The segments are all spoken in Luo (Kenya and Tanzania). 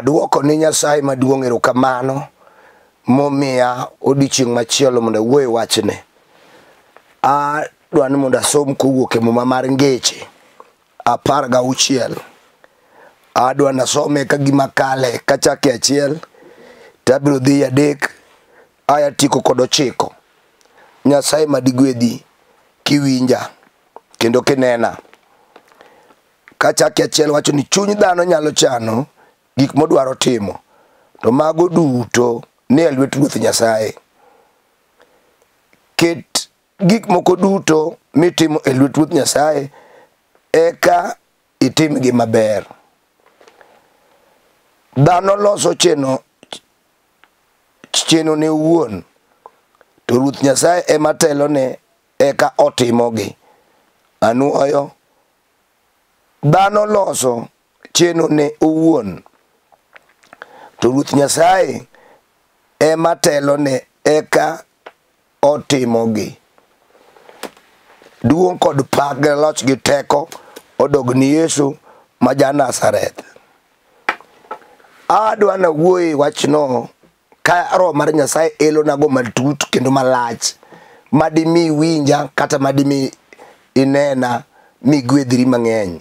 Aduoko ni Nyasaye maduong' erokamano momiya odiochieng' machielo mondo awuo e wachne. Adwa ni mondo asom kowuok e muma mar Ngeche 16. Adwa nasome ka gima kale kachake 1 to abiro dhi 3 aya tieko kod 9. Nyasaye madigwedhi kiwinja kendo kinena. Kachake 1 wacho ni chuny dhano nyalo chano gik modwaro timo, to mago duto ni e lwet Ruoth Nyasaye. Ket gik moko duto mitimo e lwet Ruoth Nyasaye eka itimgi maber. Dhano loso cheno ne owuon, to Ruoth Nyasaye ema telone eka otimogi. Anuoyo, dhano loso cheno ne owuon, to Ruoth Nyasaye ema telone eka otimogi. Duong' kod pak gi loch gi teko odog ni Yesu ma ja Nazareth. Adwa nawuoye wachno ka roho mar Nyasaye elonago matut kendo malach madimi winja kata madimi inena migwedhri mang'eny.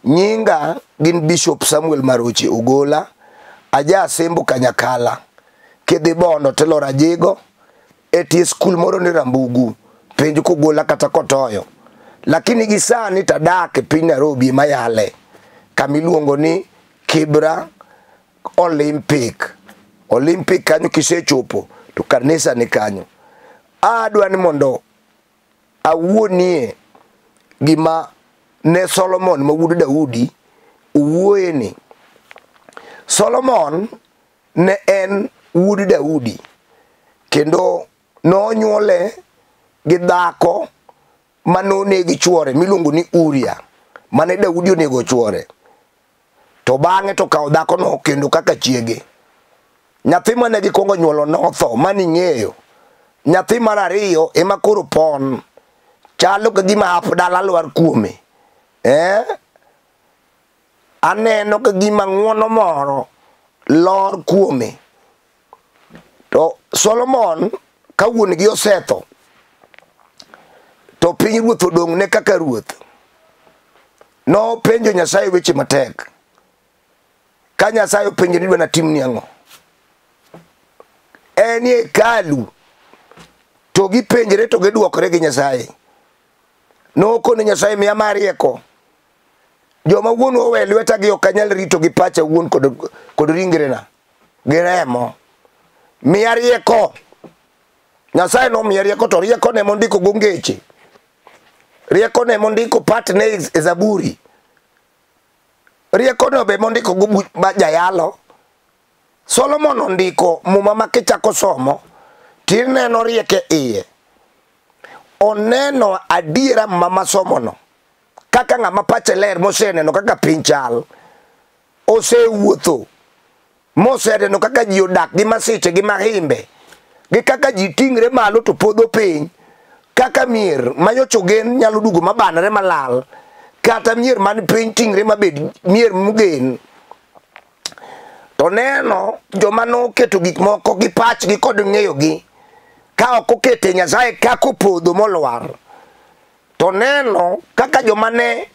Nyinga gin Bishop Samuel Maroche Ogola, aja Asembo Kanyakala. Kidhi Bondo tiloro Ajigo, e tie skul moro ni Rambugu, penj Kogola kata Kotoyo. Lakini gi sani tadak e piny Nairobi mayale, kamiluongo ni Kibra Olympic. Olympic kanyo kisechopo to kanisa ni kanyo. Adwa ni mondo awuonie gima ne Solomon ma wuod Daudi owuoye ni. Solomon ne en wuod Daudi kendo nonyuole gi dhako manonegi chuore miluongo ni Uria, mane Daudi onego chuore. To bang'e to kawo dhakono kendo kaka chiege. Nyathi mane gikwongo nyuolo notho, mani ing'eyo. Nyathi mar ariyo ema koro pon, chalo ka gima hap dala lwar kuome. Aneno ka gima ng'uono moro lor kuome. To Solomon ka wuon gi osetho, to piny ruoth odong' ne kaka ruoth. Nopenjo Nyasaye weche matek. Ka Nyasaye openje ni idwa natimni ang'o? En e hekalu to gipenjre to gidwokre gi Nyasaye. Nokone Nyasaye miya mar rieko. Joma wuonwa owe lweta gi ok anyal rito gi pacha wuon kod ringrena gi remo. Miya rieko. Nyasaye nomiya rieko to rieko ne mondiko go ngeche. Rieko ne mondiko patne e Zaburi. Rieko no be mondiko go jayalo. Solomon ondiko muma ma kichako somo tineno rieke iye. Oneno adiera mama somono. Kaka ng'ama pache ler moseneno kaka piny chal. Osewuotho moseneno kaka ji odak gi masiche gi mahimbe, gi kaka ji ting're malo to podho piny, kaka mier manyocha ogen nyalo duogo mabanre malal, kata mier man piny ting're mabed mier mogen. To neno joma noketo gik moko gi pachgi kod ng'eyogi ka ok okete Nyasaye kaka opodho molwar. To neno kaka joma ne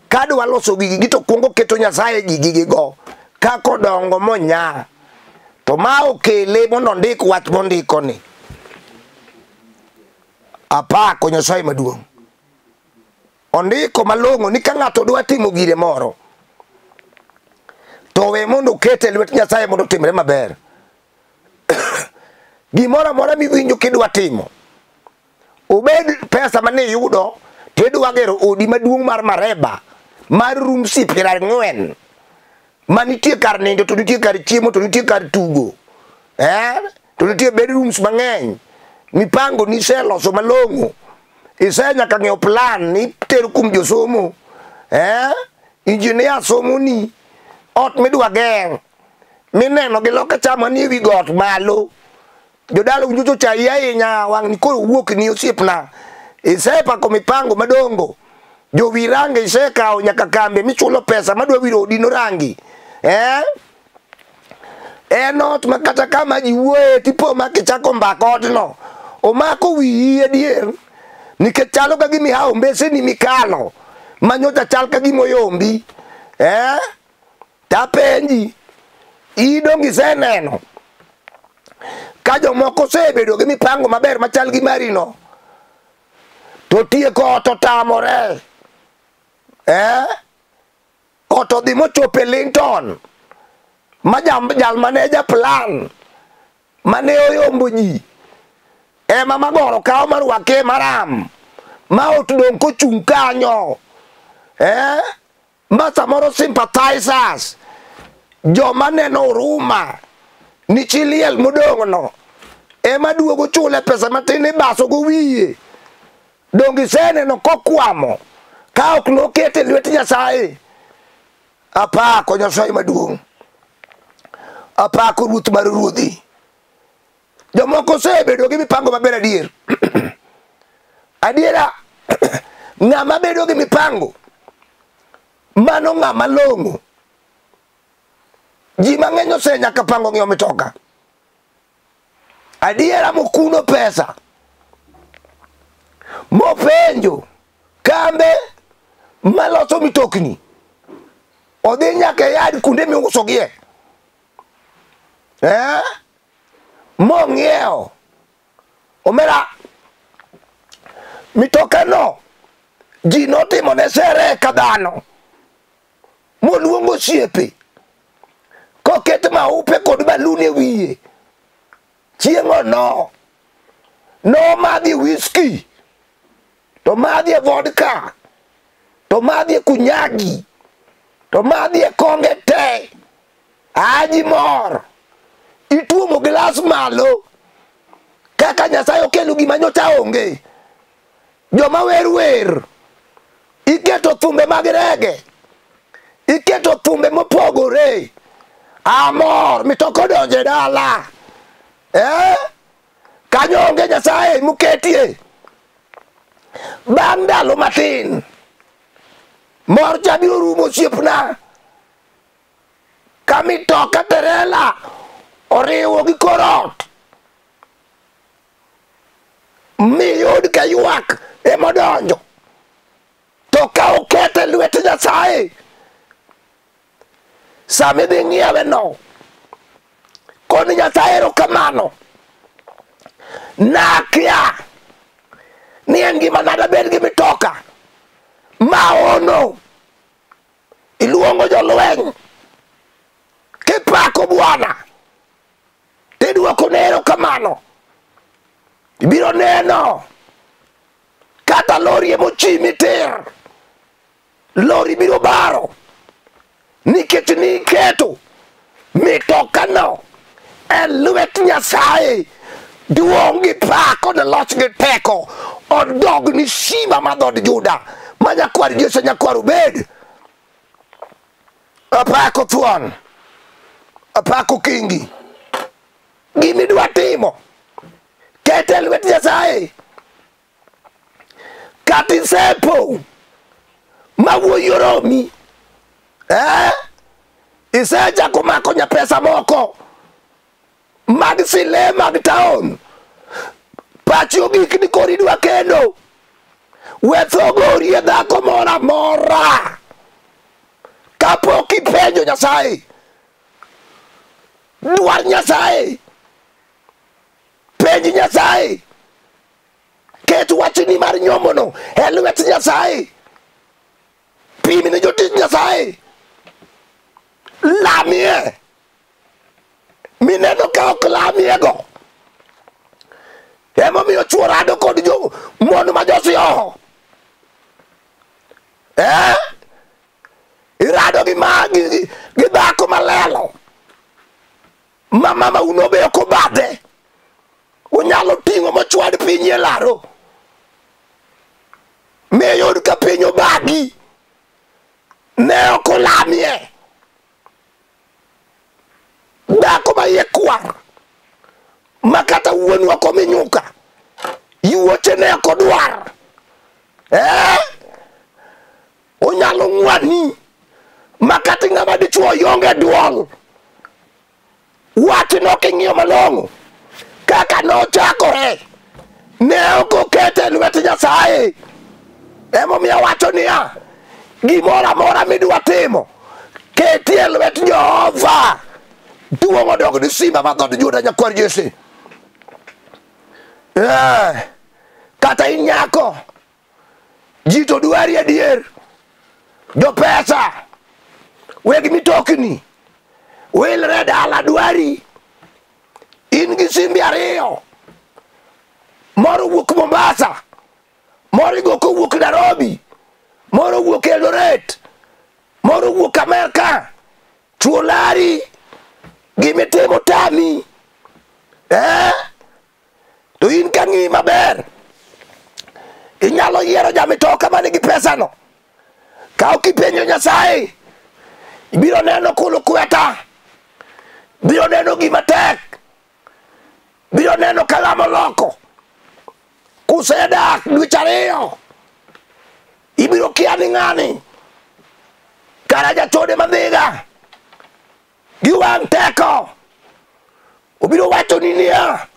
kadwa loso gigi to kuongo keto Nyasaye gigigo kaka odongo monya. To ma okele mondo ondik wach mondiko ni. Apako Nyasaye maduong'. Ondiko malong'o ni ka ng'ato dwa timo gire moro to we mondo okete lwet Nyasaye mondo otimre maber. Gimoro amora miwinjo kidwa timo, obed pesa mane iyudo to idwa gero odi maduong' mar Mareba mar rooms 40 manitie kar nindo to nitie kar chiemo to nitie kar tugo, to nitie bedrooms mang'eny. Mipango niseloso malong'o, ise nyaka ng'iewo plan nitero kuom josomo, engineer somoni ot midwa ger mineno gi loka cha manie wi got malo. Jodala winjo chai ahinya wang' ni koro wuok ni osiepna. Isepako mipango madongo. Jowi rangi isekawo nyaka kambe michulo pesa madwa wiro odi no rangi. En ot ma kata kama ji wuoye tipo ma kichako mbaka odno omako wiyi adier, nikech chalo ka gima ihawo mbeseni mikalo ma nyocha chal ka gima oyombi. Tapenji, idong' iseneno ka jomoko osebedo gi mipango maber machal gi marino to tieko ot otamore. Ot odhi mochopo e Linton ma jal mane ja plan mane oyombo ji ema magoro kawo marwake maram ma ot dong' kochung' kanyo. Ma samoro sympathizers joma neno huruma ni chi liel modong' no ema duogo chule pesa matin ibaso go wiye. Dong' iseneno kokwamo ka ok nokete lwet Nyasaye. Apako Nyasaye maduong', apako Ruoth mar ruodhi. Jomoko osebedo gi mipango maber adier. Adiera ng'ama bedo gi mipango mano ng'ama long'o. Ji mang'eny osenyaka pango ng'iewo mitoka. Adiera mokuno pesa mopenjo kambe maloso mitokni odhi nyaka e yard kuonde miusogie. Mong'iewo omera mitoka no ji notimo ne sere ka dhano moluongo osiepe koket maupe kod balun e wiye. Chieng'o no nomadhi whisky to madhi vodka to madhi kunyagi to madhi konge te. Aji mor ituomo gilas malo kaka Nyasaye okelo gima nyocha onge. Joma wer wer iketo thumbe mag rege, iketo thumbe mopogore. Amor mitoka odonjo e dala. Kanyo onge Nyasaye muketie. Bang' ndalo matin mor cha biro rumo osiepna. Ka mitoka terela oriwo gi kor ot miyud ka ywak emodonjo. To ka okete lwet Nyasaye sama idhi ng'iewe no koni Nyasaye erokamano, nakia ni en gima nadabed gi mitoka maono. Iluongo jolweny kipako Bwana tidwoko ne erokamano. Ibiro neno kata lori emochimi tir, lori biro baro nikech niketo mitokano e lwet Nyasaye. Duong' gi pak kod loch gi teko odog ni Simba mar dhood Juda ma nyakwar Jesse nyakwar Obed. Apako thuon, apako kingi. Gimidwa timo kete lwet Nyasaye. Kata isepo ma wuoyi oromi, isechako mako nyapesa moko mag sile mag town, pachi ogik ni koro idwa kendo. We thogori e dhako moro amora kapok ipenjo Nyasaye. Dwar Nyasaye, penj Nyasaye, ket wachni mar nyombono e lwet Nyasaye. Pim ne jotich Nyasaye, lamie mineno ka ok lamiego. Emomiyo chuo rado kod jo mon ma josioho. Irado gi gi dhako malelo ma mama uno be ok obadhe, unyalo ting'o mochwad piny e laro miyud ka piny obagi ne ok olamie. Dhako ma iye kwar ma kata wuonu ok omi nyuka, yuoche ne ok odwar. Onyalo ng'wani ma kata ng'ama dichuo ionge duol. Wachno king'iyo malong'o kaka nochakore ne ok okete e lwet Nyasaye. Emomiyo awacho niya, gimoro amora midwa timo, keti e lwet Jehova. Duong' odog ni simba mar dhood Juda nyakwar Jesse. Kata in nyako, ji to dwari adier. Jopesa, weg mitokni, wilre dala dwari. In gi simbi ariyo, moro wuok Mombasa, moro igo kowuok Nairobi, moro wuok Eldoret, moro wuok Amerka. Chuo lari, gimitimo tami. To in ka ng'i maber, inyalo yiero jamitoka manigi pesano. Ka ok ipenjo Nyasaye, ibiro neno kulukweta, biro neno gima tek, biro neno kalamo loko. Kusedak dweche ariyo, ibiro kia ni ng'ani kara jachode madhiga gi wang' teko. Obiro wacho ni niya,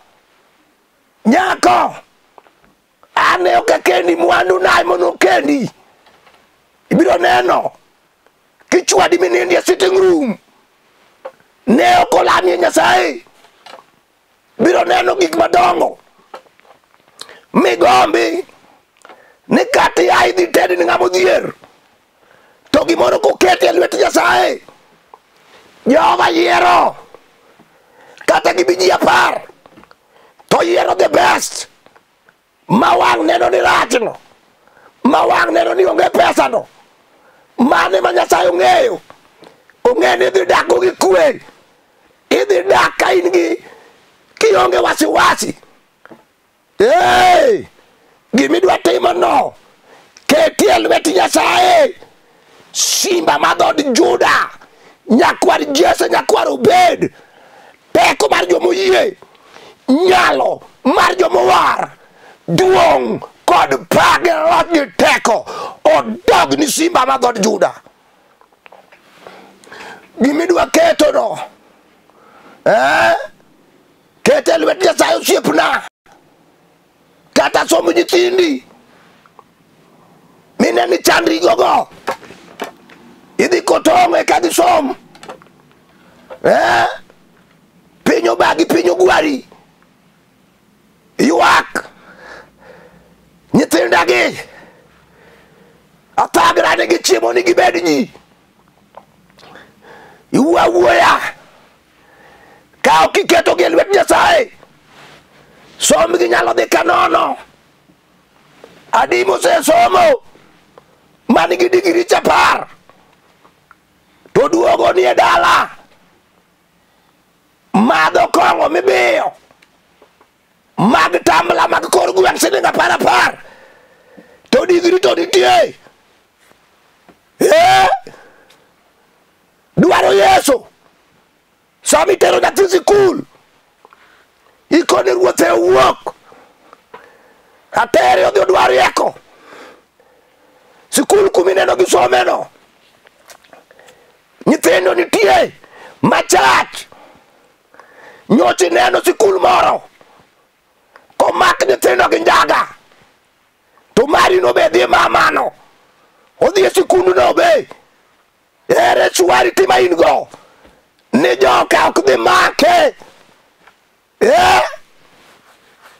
nyako, an e ok akendi mwandu na mondo okendi. Ibiro neno kichwadi minindi e sitting room. Ne ok olamie Nyasaye. Biro neno gik madongo migombi ni kata ia idhi tedi ni ng'ama odhier, to gimoro koketi e lwet Nyasaye, Jehova yiero. Kata gibi ji 10, to yiero the best. Ma wang' neno ni rachno, ma wang' neno ni onge pesano, mane ma Nyasaye ong'eyo. Ong'eyo ni idhi dak gi kwe, idhi dak ka in gi kionge wasiwasi. Gimidwa timo no, keti e lwet Nyasaye. Simba mar dhood Juda, nyakwar Jesse, nyakwar Obed, teko mar jomoyie, nyalo mar jomowar, duong' kod pak gi loch gi teko odog ni simba mar dhood Juda. Gimidwa keto no, kete e lwet Nyasaye osiepna. Kata somo nyithindi mine ni chandri gogo, idhi kotong' eka gisom. Piny obagi, piny ogwari, ywak nyithindagi athagra nigi chiemo ni gibed ji. Iwuo awuoya ka ok iketogi e lwet Nyasaye, sombgi nyalo dhi kanono. Adi mosesomo man gi digri 10 to duogo ni e dala madho kong'o mibiyo mag tambla mag kor gweng' siling 10 10, to digri to nitie. Dwaro Yesu. Sama itero nyathi sikul, ikone ruoth e owuok, atere odhi odwa rieko. Sikul kumineno gisomeno, nyithindo nitie machach. Nyocha ineno sikul moro komak nyithindo gi njaga, to mari no be dhi mamano, odhi e sikunduno be. Ere surety ma in go ni joka ok dhi make?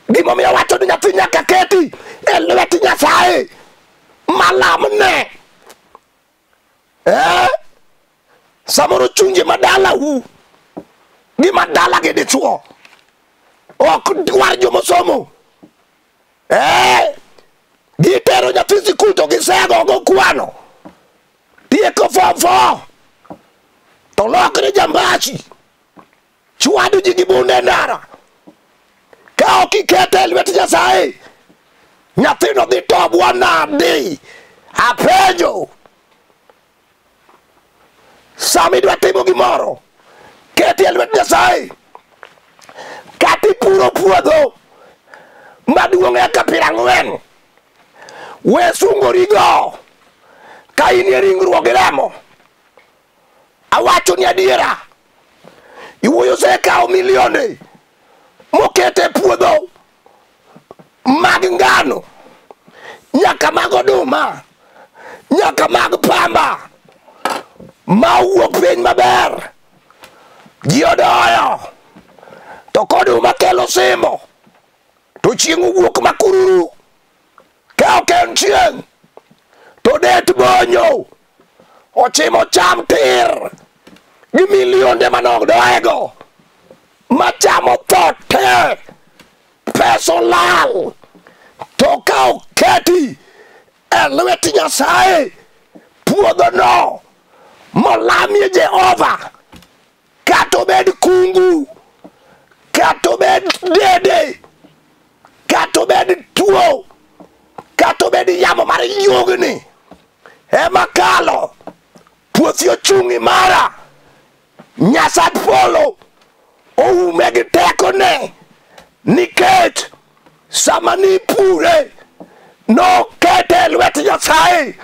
Gimomiyo awacho ni nyathi nyaka keti e lwet Nyasaye malamne. Samoro chunje madalau gi madala gi dichuo ok dwar jomosomo. Gitero nyathi sikul to gisego go kwano, tieko form 4 to lokre jambachi, chwado ji gi bunde ndara. Ka ok ikete e lwet Nyasaye, nyathino dhi tobwa nadi? Apenjo. Sama idwa timo gimoro, keti e lwet Nyasaye. Kata ipuro puodho maduong' eka 40, we sungorigo ka in e ringruok gi remo. Awacho ni adiera, Iwuoyo osekawo milionde mokete puodho mag ngano, nyaka mag oduma, nyaka mag pamba, ma owuok piny maber. Ji odoyo, to koduma kelo simo, to chieng' owuok makururu. Ka ok en chieng', to det bonyo, ochimo cham tir, gi milionde manok doego, machamo tho te, pesa olal. To ka oketi e lwet Nyasaye, puodhono molamie Jehova, kata obed kungu, kata obed dede, kata obed tuo, kata obed yamo mar yugni, ema kalo, puothi ochung' imara. Nyasach polo oume gi tekone, nikech sama nipure nokete e lwet Nyasaye,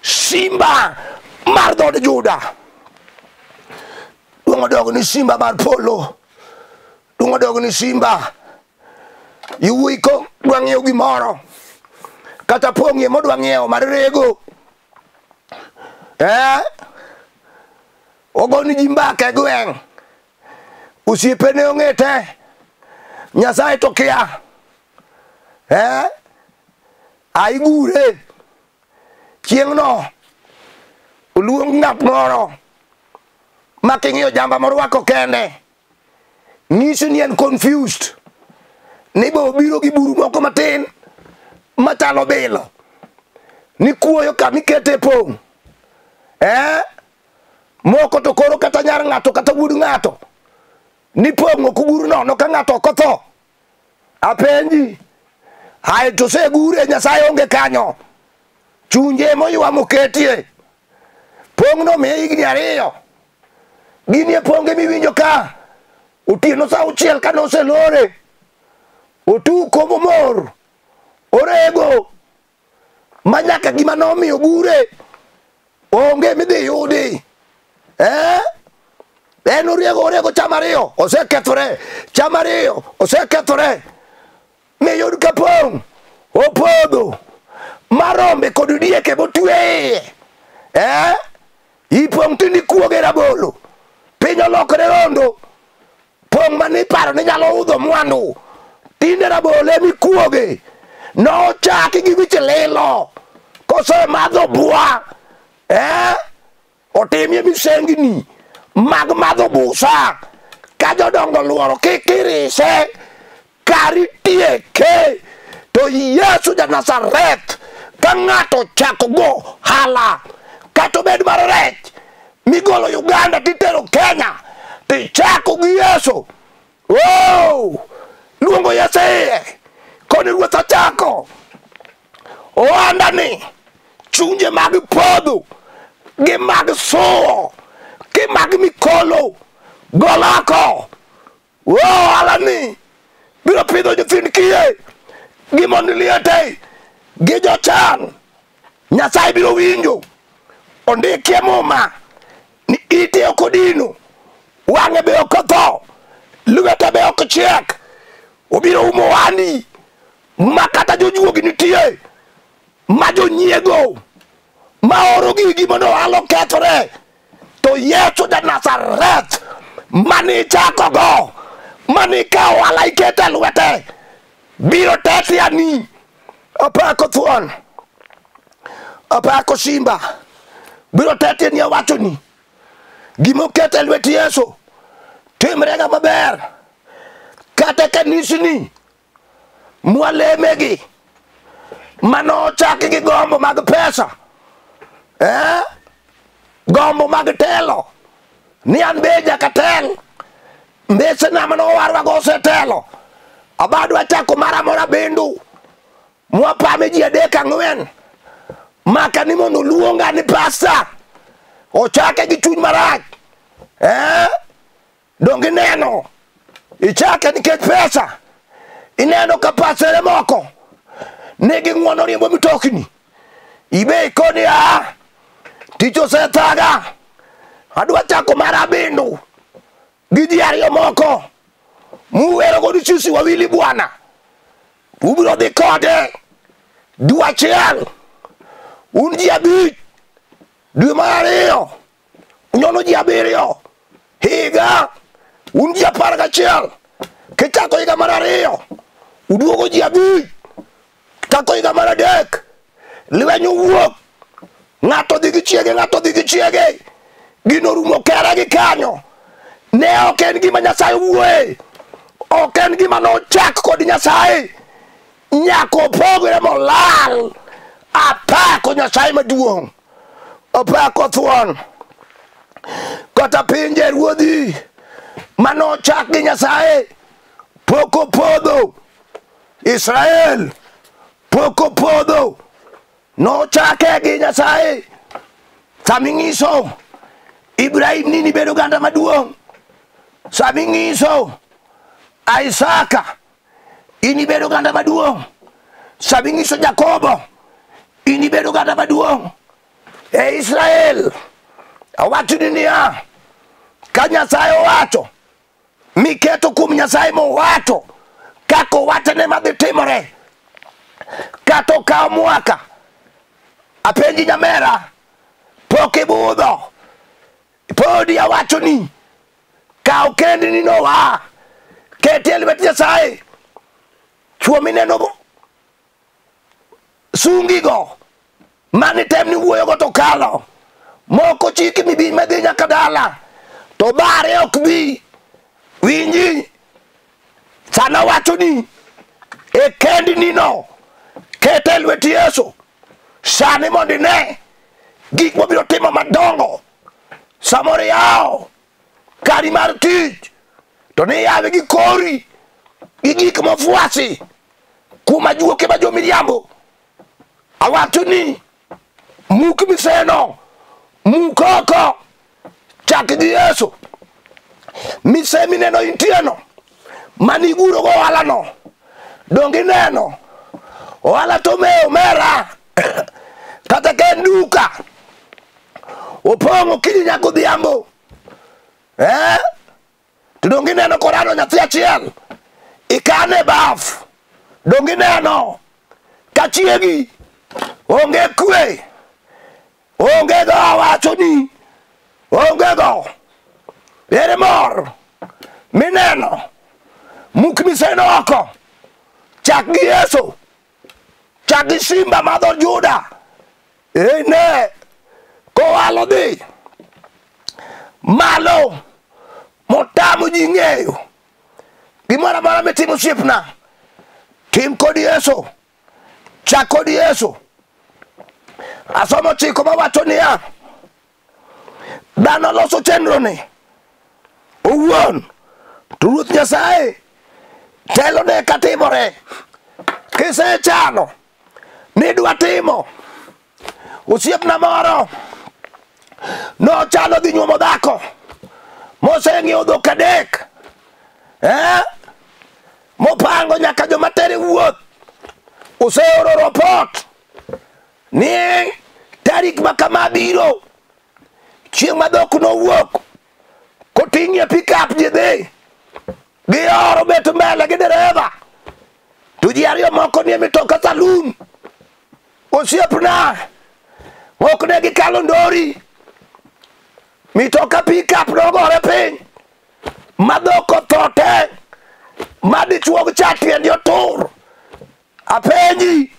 simba mar dhood Juda. Duong' odog ni simba mar polo, duong' odog ni simba. Iwuoyi ko dwa ng'iewo gimoro, kata pong'ie modwa ng'iewo mar rego. Ogoni ji mbaka e gweng', osiepene ong'e te, Nyasaye to kia. Aigure chieng'no oluong ng'at moro ma king'iyo jamba morwako kende nyiso ni en confused, ni be obiro gi buru moko matin machalo bilo ni kuoyo kama ikete pong'. Moko to koro kata nyar ng'ato kata wuod ng'ato ni pong' ok gur nono ka ng'ato ok otho. Apenji, ae to osegure, Nyasaye onge kanyo. Chunje moywa moketie. Pong' no miye higni 2. Ginie ponge miwinjo ka otieno sa 6 ka noselore, otuko momor, orego, ma nyaka gima nomiyo gure onge midhi yudi. En orego cham 2, osekethore, cham 2, osekethore. Miyud ka pong' opodho, marombe kod dieke motwe iye. Ipong' tindi kuoge rabolo, piny olokore rondo. Pong' maniparo ni nyalo udho mwandu, tinde rabolo emikuoge. Nochaki gi wich lilo, kosemadho bwa. Otimie misengni mag madho busa, ka jodongo luoro kik irise, kari tieke. To Yesu ja Nazareth, ka ng'ato ochako go hala, kata obed mar rech migolo Uganda titero Kenya, tichako gi Yesu. Oh, luongo Yesu iye, koni ruoth ochako ohanda ni, chunje mag podho gi mag suo gi mag mikolo goloko. Ohala ni biro pidho nyithind kiye gi mond liete gi jochan. Nyasaye biro winjo. Ondikie Muma ni ite ok odino, wang'e be ok otho, lwete be ok chiek. Obiro umo wani ma kata jojuogi nitie, ma jonyiego, ma oro gigi mondo ohala okethore. To Yesu ja Nazareth mane ichakogo, mane ikawo ohala ikete e lwete, biro tetiani. Apako thuon, apako simba, biro tetiani. Awachoni gima oketo e lwet Yesu timrega maber. Kata kanisni mwalemegi manochaki gi gombo mag pesa, gombo mag telo, ni an be nyaka tel, mbesena manowarwago osetelo, abadwa chako mara mora bendu mwapame ji 3 4, maka ni mondo oluonga ni pasta, ochake gi chuny marach. Donge ineno ichake nikech pesa. Ineno ka pasere moko nigi ng'uono riembo mitokni, ibe ikoni a tich osethaga, adwa chako mar abindu. Gi ji ariyo moko muwero godo sisi wawili bwana, ubiro dhi kode dwe achiel, un ji 5, dwe mar 2 unyono ji 7, higa un ji 11, kichako higa mar 2 uduogo ji 5, chako higa mar 3 lweny owuok, ng'ato dhi gi chiege, ng'ato dhi gi chiege, gino rumo kera gi kanyo. Ne ok en gima Nyasaye owuoye, ok en gima nochak kod Nyasaye, nyaka opogre molal. Apako Nyasaye maduong', opako thuon kata pinje ruodhi manochak gi Nyasaye pok opodho. Israel pok opodho, nochake gi Nyasaye. Saming'iso Ibrahim ni nibedo oganda maduong', saming'iso Isaka in ibedo oganda maduong', saming'iso Jakobo in ibedo oganda maduong'. E Israel awachoni niya, ka Nyasaye owacho miketo kuom Nyasaye mowacho kaka owachone madhi timore, kata okaw mwaka. Apenji nyamera, pok ibudho, podi awachoni, kaw kendni no wa, kete e lwet Nyasaye. Chuo mineno sungigo mani tem ni wuoyogo to kalo moko chiki mibi madhi nyaka dala to bare ok bi winji. Sana wachoni e kendni no kete e lwet Yesu sani mondo ine gik mobiro timo madongo. Samoro iyawo kari mar tich to ni iyawe gi kori gi gik mofuasi kuma juoke ma jomiriambo. Awacho ni muk miseno, muk oko, chak gi Yesu. Mise mineno intieno maniguro go ohala no, donge ineno ohala to mewo mera kata ka en duka opong' okinyi nyaka odhiambo, To donge ineno korano nyathi achiel ikane baf, donge ineno ka chiegi onge kwe, onge go awacho ni onge go. Ere mor mineno, muk miseno oko, chak gi Yesu, chak gi simba mar dhood Juda. Ne kowalo dhi malo motamo ji ng'eyo. Gimoro amora mitimo osiepna, tim kod Yesu, chak kod Yesu. Asomo chiko mawacho niya, dhano loso chenrone owuon, to Ruoth Nyasaye telone katimore. Kisechano nidwa timo, osiepna moro nochano dhi nyuomo dhako moseng'iewo dhok 3, mopango nyaka joma tere wuoth, oseoro report ni tarik ma kama biro, chieng' ma dhok nowuok koting'ie pickup ji dhi gioro bet mbele gi dereva to ji ariyo moko nie mitoka saloon. Osiepna ok ne gikalo ndori, mitoka pickup nogore piny ma dhok otho te, ma dichuo cha tiende otur. Apenji,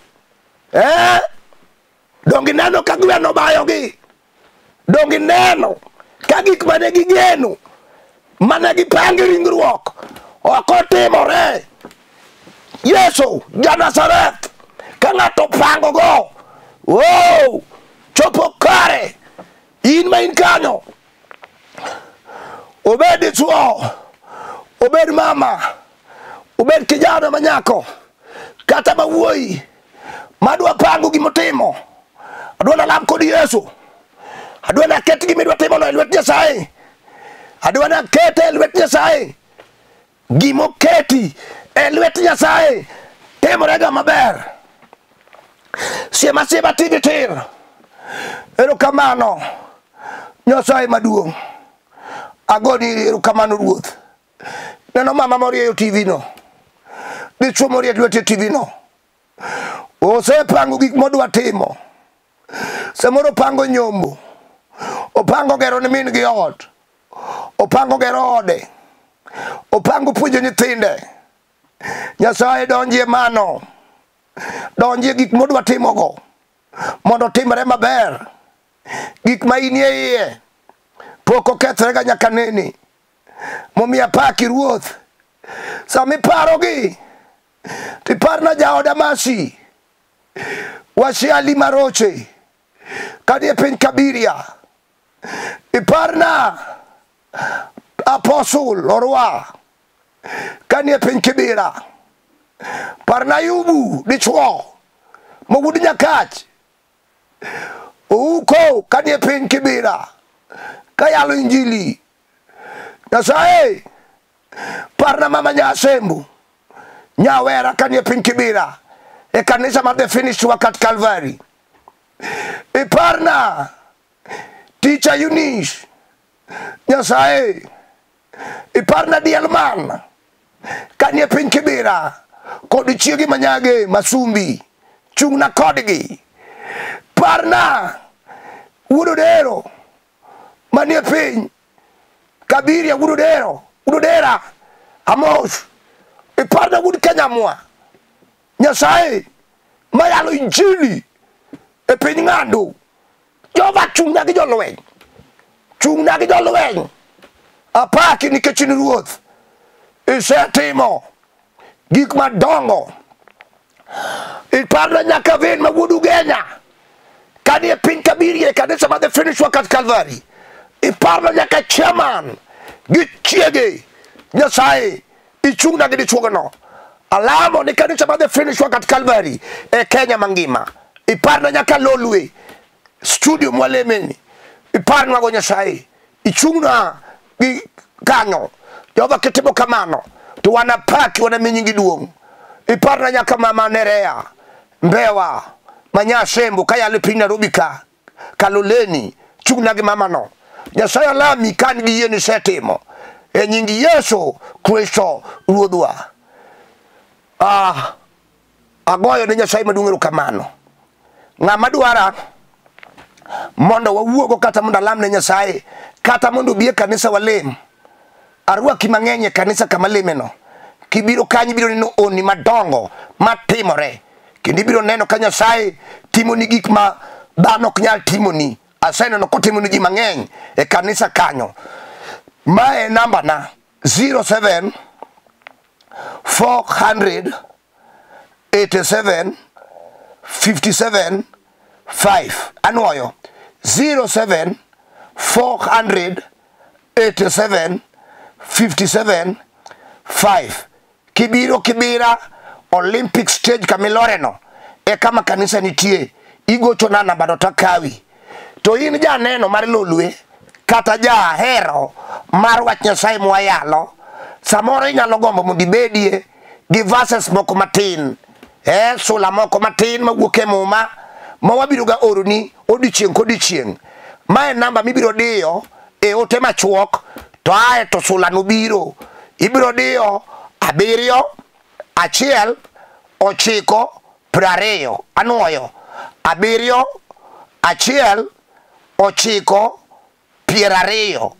donge ineno ka gweno obayogi? Donge ineno ka gik mane gigeno mane gipango e ringruok ok otimore? Yesu ja-Nazareth ka ng'ato opango go, oh, chopo kare. In ma in kanyo, obed dichuo, obed mama, obed kijana manyako, kata ma wuoyi madwa pango gimotimo, adwa nalam kod Yesu, adwa naket gimidwa timono e lwet Nyasaye, adwa nakete e lwet Nyasaye. Gimoketi e lwet Nyasaye timorega maber. Siema siema tiji tir. Erokamano Nyasaye maduong'. Agoni erokamano Ruoth. Neno mama morieyo TV no. Dichuo morie lwete TV no. Osepango gik modwa timo. Samoro opango nyombo. Opango gero ne min gi ot. Opango gero ode. Opango puonjo nyithinde. Nyasaye donjie mano. Donjie gik modwa timogo. Mondo otimre maber. Gik ma inie iye. Pok okethre ga nyaka neni. Momiyo apaki Ruoth. Sama iparogi, tiparna jaoda Masi. Washiali Maroche. Kanie piny Kabiria. Iparna Apostle Orwa. Kanie piny Kibera. Parna Ayubu dichuo. Mowuod Nyakach. Ouko kanie piny Kibera. Kayalo Injili. Nyasaye. Parna mama Nyasembu. Nyawera kanie piny Kibera. E kanisa mar The Finished Work at Calvary. Iparna Teacher Eunice. Nyasaye. Iparna Dielman. Kanie piny Kibera. Kod chiegi manyage Masumbi. Chungna kodgi. Parna Wuod Odero. Manie piny Kabiria Wuod Odero. Wuod Odera. Amos. Iparna Wuod Kanyamwa. Nyasaye mayalo Injili e piny Ng'ando. Jehova chung'na gi jolweny. Chung'na gi jolweny. Apaki nikech in Ruoth. Isetimo gik madongo. Iparna nyaka Vin ma wuod Ugenya. Kanie piny Kabiria e kanisa mar The Finished Work at Calvary. Iparna nyaka chairman gi chiege. Nyasaye ichung'na gi dichuogno. Alamo ni kanisa mar The Finished Work at Calvary e Kenya mangima. Iparna nyaka Lolwe studio mwalemeni. Iparna go Nyasaye. Ichung'na gi kanyo. Jehova kitimo kamano to wanapaki wana nyingi duong'. Iparna nyaka mama Nerea Mbewa Manyasembo kayalo piny Nairobi ka Kaloleni. Chung'na gi mama no. Nyasaye alami kan gi yie ni isetimo. E nying Yesu Kristo Ruodhwa. Agoyo ne Nyasaye maduong' erokamano. Ng'ama dwara mondo wawuogo kata mondo alam ne Nyasaye kata mondo obi e kanisa walem. Arwaki mang'eny e kanisa kama lemeno. Kibiro kanyo ibiro neno honni madongo matimore. Kendo ibiro neno ka Nyasaye timoni gik ma dhano ok nyal timoni. Aseneno kotimo ni ji mang'eny e kanisa kanyo. Ma e namba na 07 487 57 5. Anuoyo 07 487 57 5. Kibiro Kibera Olympic stage kamiloreno e kama kanisa nitie. Igochona namba no takawi. To in janeno mar Lolwe kata jahero mar wach Nyasaye mwayalo, samoro inyalo gombo mondo ibedie gi verses moko matin, sula moko matin mawuok e Muma ma wabiro ga oroni odiochieng' kodiochieng'. Ma e namba mibiro diyo e ote machuok to ae to sula no biro. Ibiro diyo 7 1 9 20. Anuoyo 7 1 9 20.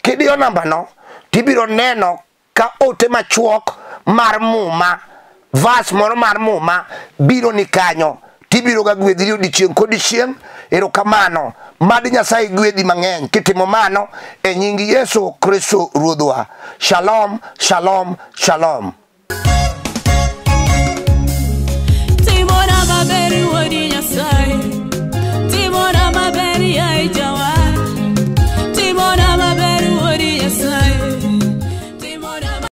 Kidiyo namba no tibiro neno ka ote machuok mar Muma, verse moro mar Muma biro ni kanyo. Tibiro ga gwedhri odiochieng' kodiochieng'. Erokamano. Mad Nyasaye gwedhi mang'eny kitimo mano e nying Yesu Kristo Ruodhwa. Shalom, shalom, shalom.